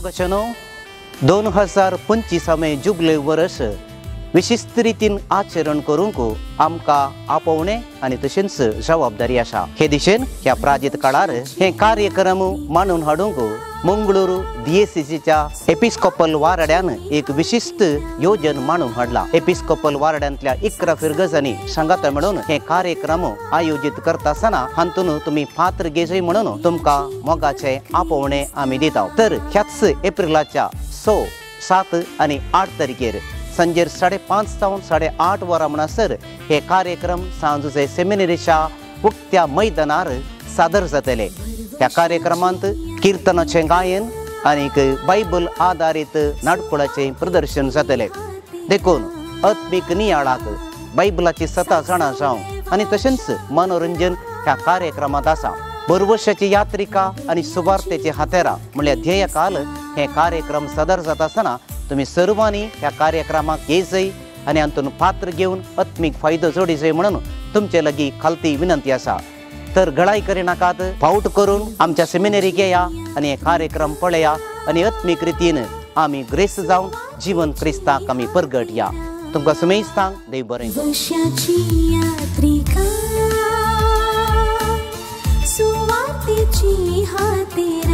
मोगाचेनो 2025 जुबले वर्स विशिश्ट रितीन आचरण करूंक आमकां आपोवणें आनी तशेंच जबाबदारी आसा. हे दिशेन ह्या प्राजीत काळार हे कार्यक्रम मांडून हाडूंक मंगळूर DSCच्या एपिस्कोपल वारड्यान एक विशिश्ट योजन मांडून हाडला. एपिस्कोपल वारड्यांतल्या 11 फिरगजांनी सांगाता म्हणून हे कार्यक्रम आयोजीत करता आसतना हातून तुमी पात्र घेजय म्हणून तुमकां मोगाचे आपोवणें आमी दिता. तर ह्याच एप्रिलाच्या 6, 7 आनी 8 तारखेर संजेर 5:30 जावन 8:30 वरां म्हणसर हे कार्यक्रम सांजुजे सेमिनरीच्या उक्त्या मैदानार सादर जातले. ह्या कार्यक्रमांत किर्तनाचें गायन आनीक बायबल आदारीत नाटकुळाचें प्रदर्शन जातलें. देखून आत्मीक नियाळाक बायबलाची सता जाणा जावं आनी तशेंच मनोरंजन ह्या कार्यक्रमांत आसा. बरवशाची यात्रिका आनी सुवार्तेची हातेरा म्हणल्यार ध्येयकाल हे कार्यक्रम सादर जाता आसतना तुमी सर्वांनी ह्या कार्यक्रमाक येजय आनी हातून पात्र घेवन आत्मीक फायदो जोडीजय म्हणून तुमचे लागीं खालती विनंती आसा. तर घडाय करिनाकात, फावट करून आमच्या सेमिनरीक येया आनी हे कार्यक्रम पळया आनी आत्मीक रितीन आमी ग्रेस जावन जीवन क्रिस्ताक आमी परगट या. तुमकां सुमेस्तांक देव बरें करूं. सुवातेची हातेरा.